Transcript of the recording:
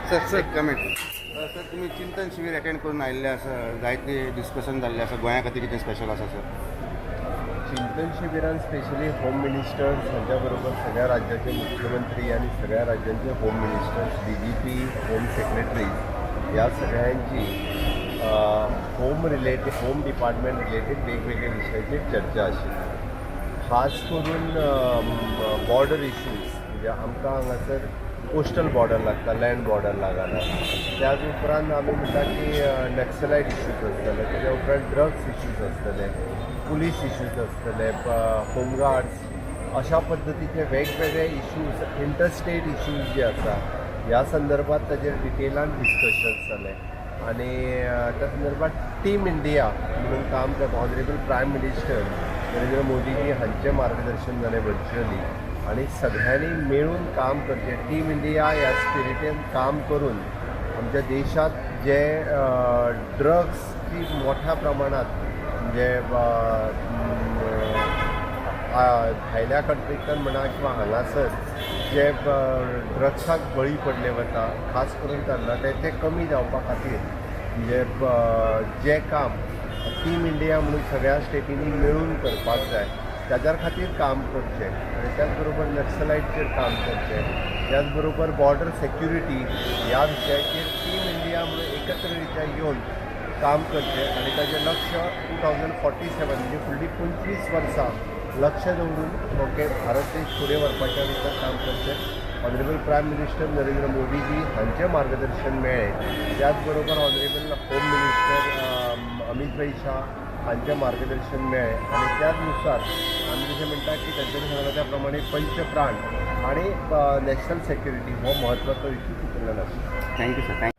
Sir sir comment. Sir, तुमी चिंतन शिबीर अटेंड करून आयिल्ले आसा. जायते डिस्कशन जाल्लें आसा. गोंया खातीर कितें स्पेशल आसा सर? चिंतन शिबिरान स्पेशली होम मिनिस्टर्स हांच्या बरोबर सगळ्या राज्याचे मुख्यमंत्री आनी सगळ्या राज्यांचे home ministers, DGP, home secretaries ह्या सगळ्यांची home related, home department related वेगवेगळे विशयाचेर चर्चा आशिल्ली. खास करून बॉर्डर इश्यूज, म्हणजे आमकां हांगासर कोस्टल बॉर्डर लागता, लँड बॉर्डर लागना. त्याच उपरांत आमी म्हणटा की नक्सलायट इश्यूज आसतले, तेज्या उपरांत ड्रग्स इश्यूज आसतले, पुलीस इश्यूज आसतले, होमगार्ड्स, अशा पद्दतीचे वेगवेगळे इश्यूज, इंटरस्टेट इश्यूज जे आसा, ह्या संदर्भात ताजेर डिटेलान डिस्कशन्स जालें. आनी त्या संदर्भात टीम इंडिया म्हणून काम करता ऑनरेबल प्रायम मिनिस्टर नरेंद्र मोदीजी हांचें मार्गदर्शन जालें वर्च्युअली आनी सगळ्यांनी मेळून काम करचें, टीम इंडिया ह्या स्पिरिटीन काम करून आमच्या देशांत जे ड्रग्सची मोठ्या प्रमाणात, म्हणजे भायल्या कंट्रींतल्यान म्हणा किंवा हांगासर जे ड्रग्साक बळी पडले वता, खास करून तरणाटे, ते कमी जावपा खातीर म्हणजे जें काम टीम इंडिया म्हणून सगळ्या स्टेटींनी मेळून करपाक जाय, ताज्या खातीर काम करचें. आनी त्याच बरोबर नक्सलायटचेर काम करचें, त्याच बरोबर बॉर्डर सेक्युरिटी ह्या विशयाचेर टीम इंडिया म्हणून एकत्र रित्या येवन काम करचें. आनी ताजें लक्ष 2047, म्हणजे फुडलीं 25 वर्सां लक्ष दवरून, ओके, भारत देश फुडें व्हरपाच्या भितर काम करचें. ऑनरेबल प्रायम मिनिस्टर नरेंद्र मोदीजी हांचें मार्गदर्शन मेळ्ळें. त्याच बरोबर ऑनरेबल होम मिनिस्टर अमित भाई शाह हांचें मार्गदर्शन मेळ्ळें. आनी त्याच नुसार आमी जशें म्हणटा की तांच्यांनी सांगलां त्या प्रमाणे पंचप्राण आणि नॅशनल सेक्युरिटी हो म्हत्वाचो इशू तितूंतल्यान आसा. Thank you sir, thank you.